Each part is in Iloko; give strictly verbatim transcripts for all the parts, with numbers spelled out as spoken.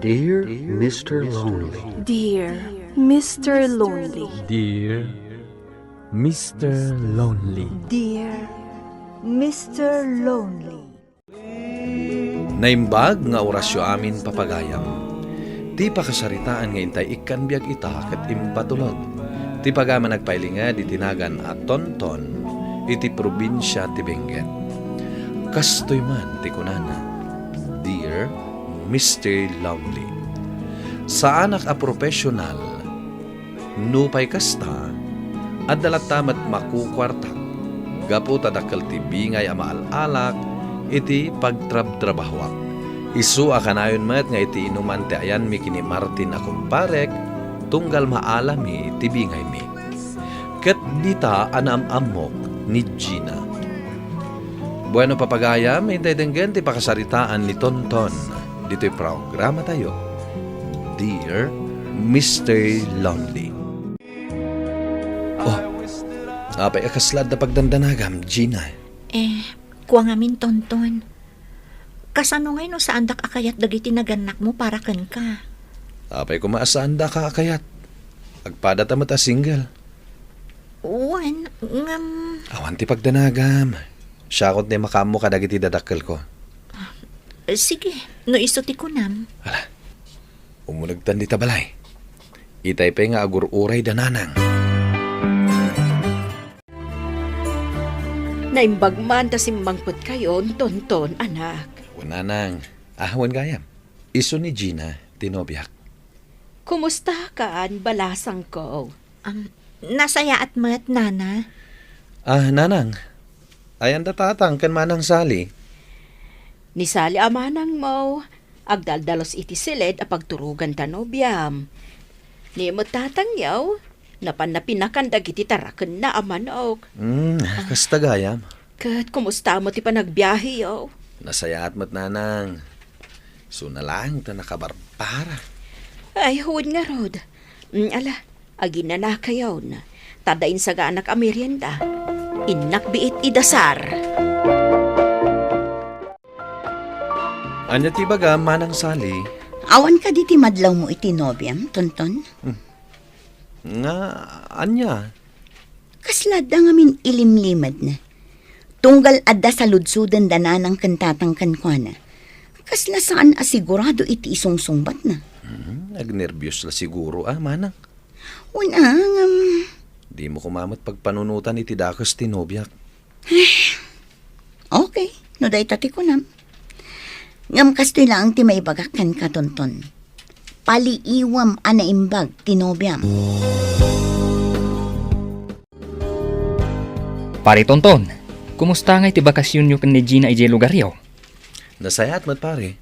Dear Mister Lonely. Dear Mister Lonely. Dear Mister Lonely. Dear Mister Lonely. Naimbag nga orasyo amin, papagayam. Ti pakasaritaan nga intay ikkan biag ita ket impatulod. Ti pagayam a nagpailinged iti nagan a Tonton iti probinsia ti Benguet. Kastoy man ti kunana, Dear Mister Lonely. Saanak a professional. Nupay kasta, adda latta met makukuartak gapu ta dakkel ti bingay a maal-alak iti pagtrabtrabahoak. Isu a kanayon met nga iti inuman ti ayanmi ken ni Martin a kumparek, tunggal maalami ti bingaymi. Ket dita a naam-ammok ni Gina. Bueno, papagayam, intay denggen ti pakasaritaan ni Tonton ditoy programatayo, Dear Mister Lonely. Oh, apay a kasla adda pagdandanagam, Gina? Eh, kua ngamin, Tonton. Kasano ngay no saandak a kayat dagiti nagannakmo para kenka? Apay koma a saandak a kayat? Agpadata met a single. Wen, ngem Awan ti pagdanagam. Siakon ti makaammo kadagiti dadakkelko. Eh, sige, no isu ti kunam. Ala, umunegtan dita balay. Itay pay nga agur-uray da Nanang. Naimbag man ta simmangpetkayon, Tonton, anak. Wen, Nanang. Ah, wen gayam. Isu ni Gina, ti nobiak. Kumusta kan, balasangko? Am, nasayaat met, Nana. Ah, Nanang, ayan da Tatang ken Manang Sally? Ni Sally a manangmo, agdaldalus iti siled a pagturogan ta nobiam. Ni met Tatangyo, napanna pinakan dagiti tarakenna a manok. Hmm, kasta gayam. Ket kumusta met ti panagbiaheyo? Nasayaat met, Nanang. Suna laeng ta nakabarbara. Ay, wen ngarud. Mm, ala, aginanakayon. Ta adda insaganak a merienda. Innak biit idasar. Ania ti ibagam, Manang Sally? Awan kadi ti madlawmo iti nobiam, Tonton? Hmm. Nga, ania? Kasla adda ngamin ilimlimedna. Tunggal adda saludsoden da Nanang ken Tatang kenkuana. Kasla saan a sigurado iti isungsungbatna. Hmm, agnerbios la siguro a, Manang. Wen a, ngem dimo koma met pagpanunotan iti dakes ti nobiak. Okay, no dayta ti kunam. Ngem kastoy laeng ti maibagak kenka, Tonton. Paliiwem a naimbag ti nobiam. Pare Tonton, kumusta ngay ti bakasionyo ken ni Gina idiay lugaryo? Nasayaat met, pare.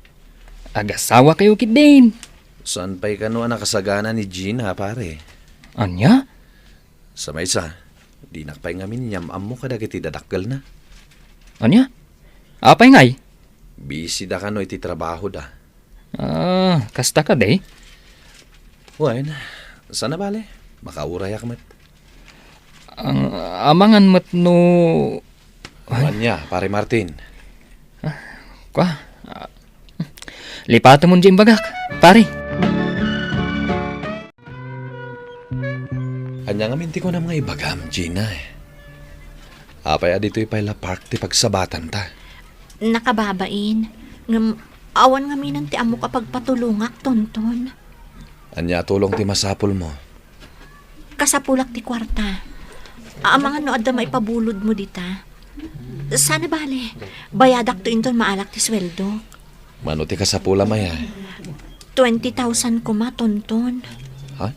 Agasawakayo ketdin. Saan pay kano a nakasagana ni Gina, pare? Ania? Sa maysa, dinak pay ngamin inyam-ammo kadagiti dadakkelna. Ania? Apay ngay? Busy da kano iti trabahoda. Ah, kasta kadi? Wen, saan a bale? Makaurayak met. Ang, amangan met no... Ania, pare Martin? Ah, kua? Ah, lipatemon diay imbagak, pare. Ania ngamin ti kunam nga ibagam, Gina? Apay a ditoy pay la park ti pagsabatanta? Nakababain. Ngem awan ngaminen ti ammok a pagpatulongak, Tonton. Ania a tulong ti masapulmo? Kasapulak ti kuarta. Amangan no adda maipabulodmo dita. Saan a bale, bayadakto inton maalak ti sueldok. Mano ti kasapulam aya? Twenty thousand koma, Tonton. Ha?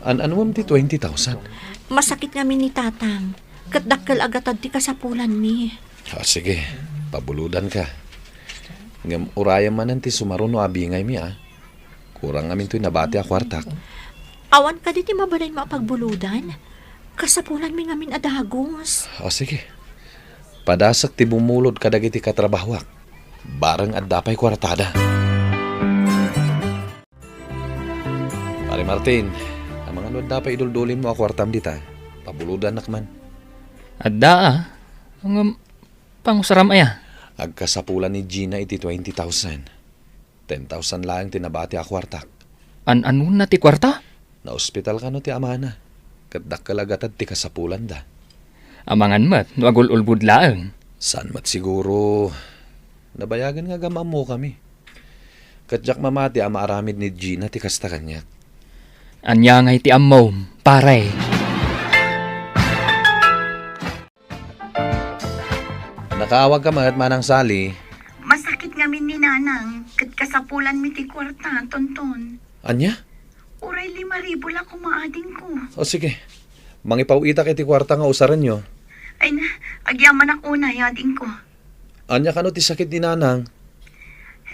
An-, anuem ti twenty thousand? Masakit ngamin ni Tatang, ket dakkel a gatad ti kasapulanmi. Ah, sige, pabulodanka. Ngem urayem manen ti sumaruno a bingaymi, a. Kurang ngamin toy nabati a kuartak. Awan kadi ti mabalinmo a pagbulodan? Kasapulanmi ngamin a dagus. O, sige. Padasek ti bumulod kadagiti katrabahoak. Bareng adda pay kuartada. Pare Martin, amangan no adda pay iduldulinmo a kuartam dita. Pabulodannak man. Adda, a. Ngem, pangusaram aya? Agkasapulan ni Gina iti twenty thousand. Ten thousand laeng ti nabati a kuartak. An-anonna ti kuarta? Naospital kano ti amana, ket dakkel a gatad ti kasapulanda. Amangan met no agul-ulbod laeng. Saan met siguro. Nabayagen nga agam-ammokami. Ket diak mamati a maaramid ni Gina ti kasta kaniak. Ania ngay ti ammom, pare? Nakaawagka met, Manang Sally. Masakit ngamin ni Nanang, ket kasapulanmi ti kuarta, Tonton. Ania? Uray lima ribu la koma, adingko. O sige, mangipaw-itak iti kuarta nga usarenyo. Ay na, agyamanak unay, adingko. Ania kano ti sakit ni Nanang?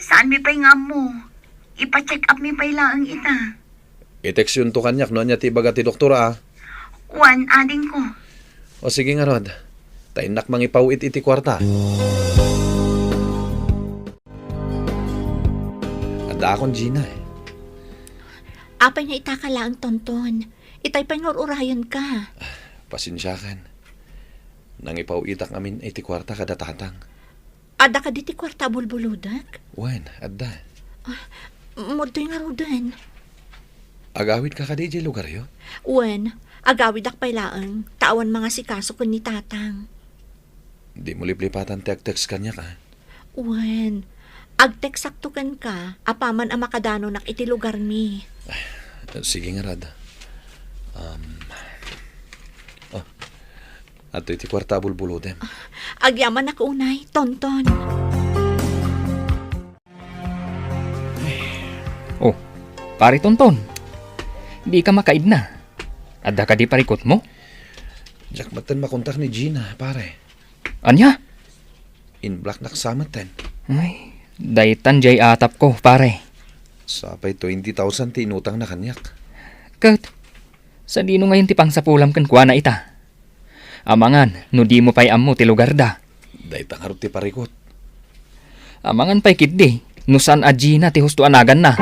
Saanmi pay nga ammo. Ipa-check upmi pay laeng ita. I-textyonto kaniak no ania ti ibaga ti doktor, a. Wen, adingko. O sige ngarud, ta innak mangipaw-it iti kuarta. Addaakon, Gina, eh. Apay nga itaka laeng, Tonton? Itay pay nga ur-urayenka. Pasensiakan. Nangipaw-itak amin iti kuarta kada Tatang. Adda kadi ti kuarta a bulbulodek? Wen, adda. Ah, mudtoy ngaruden. Agawidka kadi idiay lugaryo? Wen, agawidak pay laeng, ta awan mangasikaso ken ni Tatang. Dimo liplipatan ti ag-text kaniak, a. Wen, ag-textakto kenka, apaman a makadanonak iti lugarmi. Sige ngarud. Um, oh, adtoy ti kuarta a bulbulodem. Agyamanak unay, Tonton. Oh, Pare Tonton. Dika makaidna. Adda kadi parikutmo? Diak metten makontak ni Gina, pare. Ania? In-blocknak sa metten. Ay, daytan diay atapko, pare. Sapay twenty thousand ti inutangna kaniak. Ket, sadino ngayon ti pangsapulam kenkuana ita? Amangan no dimo pay ammo ti lugarda. Dayta ngarud ti parikut. Amangan pay ketdi no saan a Gina ti husto a naganna.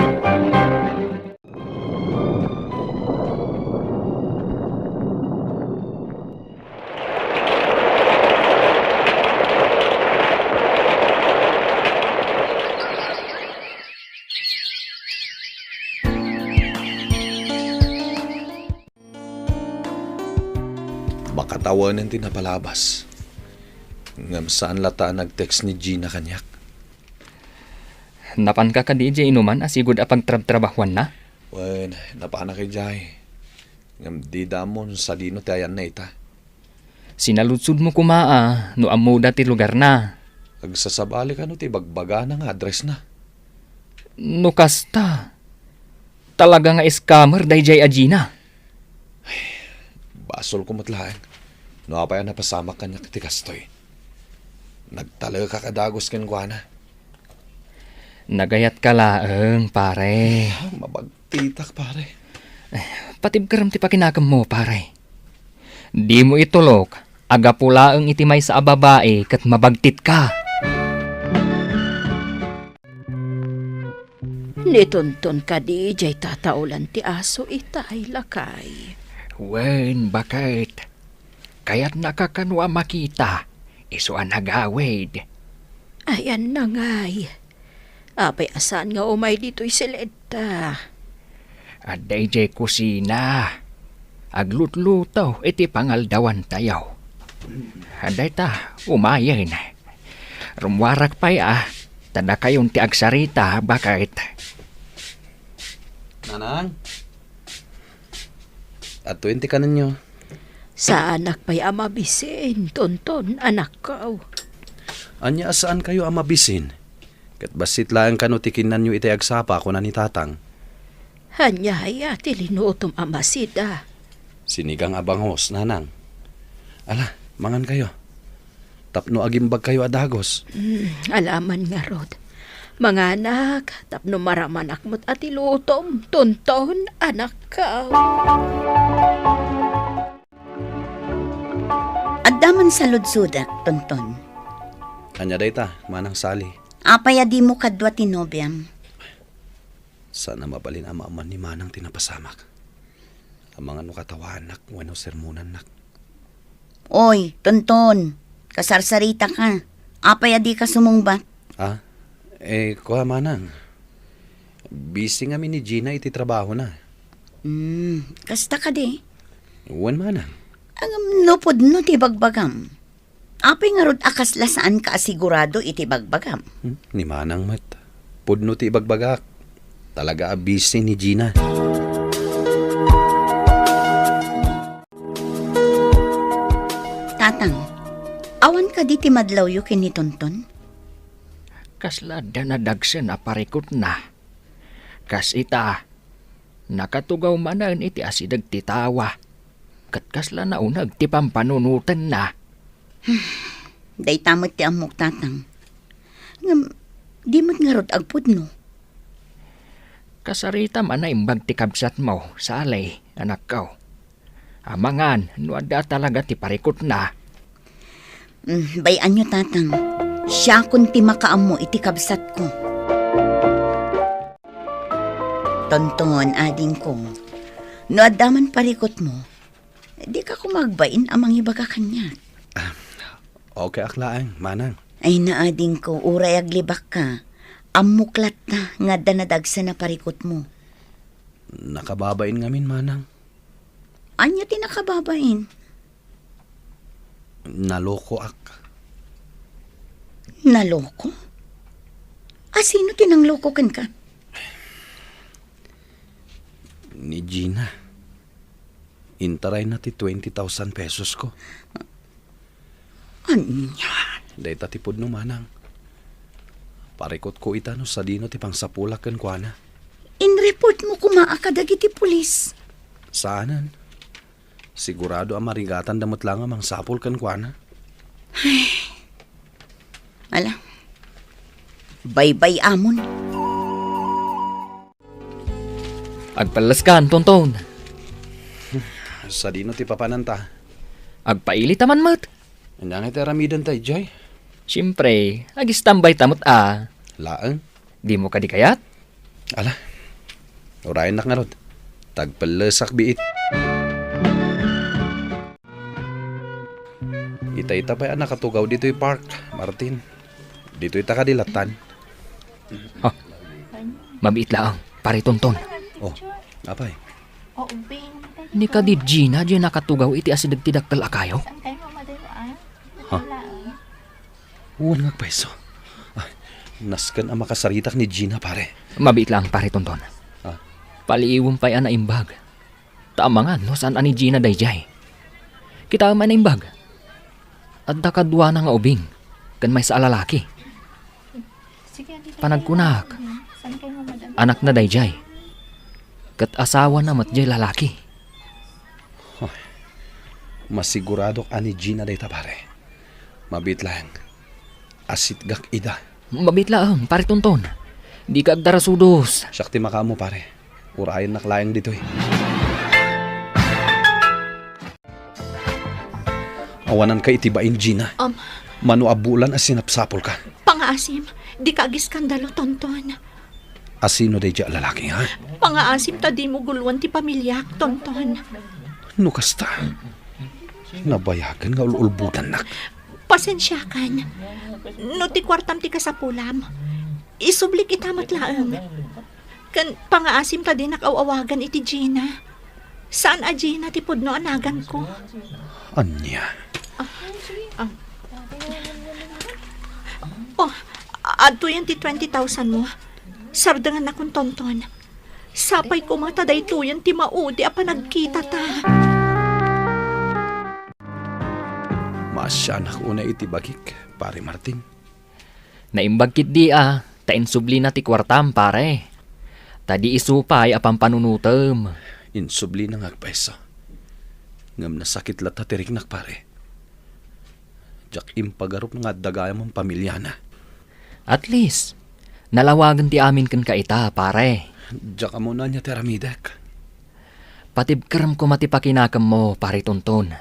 Makatawanen ti napalabas. Ngem saan latta a nag-text ni Gina kaniak. Napanka kadi idiay inuman a sigud a pagtrabtrabahuanna? Wen, napanak idiay. Ngem dida ammo no sadino ti ayanna ita. Sinaludsodmo koma a no ammoda ti lugarna. Agsasabali kano ti ibagbagana nga addressna? No kasta, talaga nga scammer daydiay a Gina. Basolko met laeng no apay a napasamak kaniak ti kastoy. Nagtalekak a dagus kenkuana. Nagayatka laeng, pare. Ah, mabagtitak, pare. Eh, patibkerem ti pakinakemmo, pare. Dimo itulok a gapu laeng iti maysa a babai ket mabagtitka. Ni Tonton kadi diay tataolan ti aso itay, lakay? Wen, baket. Kayatnaka kano a makita, isu a nagawid. Ayanna ngay. Apay a saan nga umay ditoy siledta? Adda idiay kusina. Aglutluto iti pangaldawantayo. Dayta, umayen. Rummuarak pay a, ta dakayon ti agsarita, baket. Nanang? Adtoyen ti kanenyo. Saanak pay a mabisin, Tonton, anakko. Ania a saankayo a mabisin? Ket bassit laeng kano ti kinnanyo itay agsapa, kuna ni Tatang. Ania aya ti linutom a masida? Sinigang a bangus, Nanang. Ala, mangankayo. Tapno agimbagkayo a dagus. Mm, alaman ngarud. Manganak, tapno maramanak met a ti lutom, Tonton, anakko. Adda man saludsodek, Tonton. Ania dayta, Manang Sally? Apay a dimo kadua ti nobiam? Saan a mabalin a maaman ni Manang ti napasamak. Amangan no katawaanak wenno sermonannak. Oy, Tonton, kasarsaritaka. Apay a dika sumungbat? Ah? Eh, kua, Manang. Busy ngamin ni Gina iti trabahona. Hmm, kasta kadi? Wen, manang. Ngem no pudno ti ibagbagam, apay ngarud a kasla saanka a sigurado iti ibagbagam? Hmm, ni manang met. Pudno ti ibagbagak. Talaga a busy ni Gina. Tatang, awan kadi ti madlawyo ken ni Tonton? Kasla adda nadagsen a parikutna. Kas ita, nakatugaw manen iti asideg ti tawa, ket kasla nauneg ti pampanunotenna. Dayta met ti ammok, Tatang. Ngem, di met ngarud agpudno. Kasaritam a naimbag ti kabsatmo, Sally, anakko. Amangan no adda talaga ti parikutna. Mm, bay-anyo, Tatang. Siakon ti makaammo iti kabsatko. Tonton, adingko, no adda man parikutmo, dika koma agbain a mangibaga kaniak. Ah, okay ak laeng, manang. Ay, naadingko, uray aglibakka. Ammok latta nga adda nadagsen a parikutmo. Nakababain ngamin, manang. Ania ti nakababain? Nalokoak. Naloko? A sino ti nangloko kenka? Ni Gina. Intarayna ti twenty thousand pesos ko. Ania? Dayta ti pudno, manang. Parikutko ita no sadino ti pangsapulak kenkuana. Inreport mo koma a kadagiti pulis? Saanen. Sigurado a marigatanda met laeng a mangsapul kenkuana. Ala, baybay-amon. Agpalleskan, Tonton. Sadino ti papananta? Agpailita man met. Ania ngay ti aramidenta idiay? Siempre, agistambay ta met a. Laeng? Dimo kadi kayat? Ala, urayennak ngarud. Tagpellesak biit. Ita-ita pay a nakatugaw ditoy park, Martin. Ditoy ta kadi lattan. Ha? Mabiit laeng, Pare Tonton. Oh, apay? Ni kadi Gina, diay nakatugaw iti asideg ti dakkel a kayo? Ha? Wen nga agpayso. Ay, nasken a makasaritak ni Gina, pare. Mabiit laeng, Pare Tonton. Ah. Paliiwem pay a naimbag. Ta amangan no saan a ni Gina daydiay. Kitaem a naimbag. Adda kaduana nga ubing ken maysa a lalaki. Panagkunak, anakna daydiay. Ket asawana met diay lalaki. Ay, masiguradok a ni Gina dayta, pare. Mabiit laeng. Asitgak ida. Mabiit laeng, Pare Tonton. Dika agdarasudos. Siak ti makaammo, pare. Urayennak laeng ditoy. Awananka iti bain, Gina. Am. Mano a bulan a sinapsapulka? Pangaasim, dika agiskandalo, Tonton. A sino daydiay a lalaki, ha? Pangaasim ta dimo guloen ti pamiliak, Tonton. No kasta, nabayagen nga ul-ulbodannak. Pasensiakan. No ti kuartam ti kasapulam, isublik ita met laeng. Ken pangaasim ta dinak aw-awagan iti Gina. Saan a Gina ti pudno a naganko. Ania? Ah, ah. Oh, adtoyen ti twenty thousand mo. Sardengannakon, Tonton. Sapay koma ta daytoyen ti maudi a panagkitata. Maasianak unay iti bagik, Pare Martin. Naimbag ketdi a, ta insublina ti kuartam, pare. Ta di isu pay a pampanunotem. Insublina nga agpayso. Ngem nasakit latta ti riknak, pare. Diak impagarup nga adda gayam a pamiliana. At least, nalawagen ti amin kenka ita, pare. Diak ammo no ania ti aramidek. Patibkerem koma ti pakinakemmo, Pare Tonton.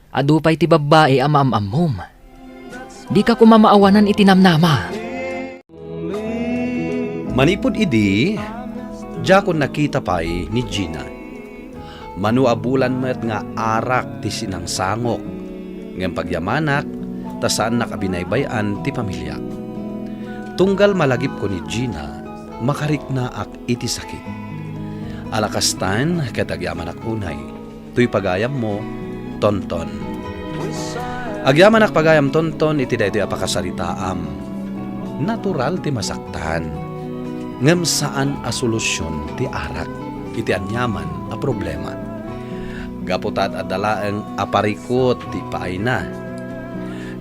Adu pay ti babbai a maam-ammom. Dika koma maawanan iti namnama. Manipud idi, diakon nakita pay ni Gina. Mano a bulan met nga arak ti sinangsangok, ngem pagyamanak ta saannak a binaybay-an ti pamiliak. Tunggal malagipko ni Gina, makariknaak iti sakit. Ala kastan ket agyamanak unay, toy pagayammo, Tonton. Agyamanak pagayam, Tonton, iti daytoy a pakasaritaam. Natural ti masaktan, ngem saan a solusion ti arak iti aniaman a problema. Gapu ta ad-adda laeng a parikut ti paayna.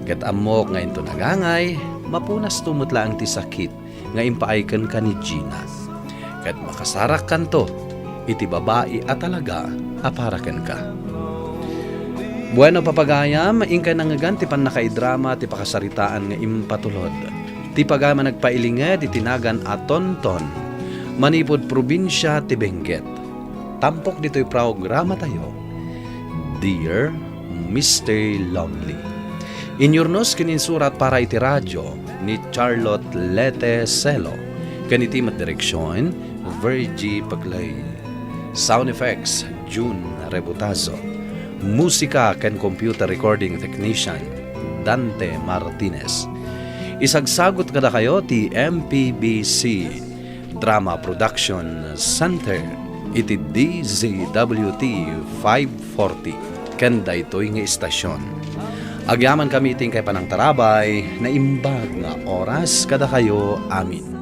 Ket ammok nga inton agangay, mapunasto met laeng ti sakit nga impaay kenka ni Gina. Ket makasarakkanto iti babai a talaga a para kenka. Bueno, papagayam, inkay nangngegan ti pannakaidrama ti pakasaritaan nga impatulod. Ti pagayam a nagpailinged iti nagan a Tonton, manipud probinsia ti Benguet. Tampok ditoy programatayo, Dear Mister Lonely. Inyurnos ken insurat para iti radio ni Charlotte Lete Celo, ken iti met direksion, Virgie Paclay. Sound effects, June Rebutazo. Musika ken computer recording technician, Dante Martinez. Isagsagut kadakayo ti M P B C Drama Production Center iti D Z W T five forty ken daytoy nga istasion. Agyamankami iti inkay panangtarabay, naimbag nga oras kadakayo amin.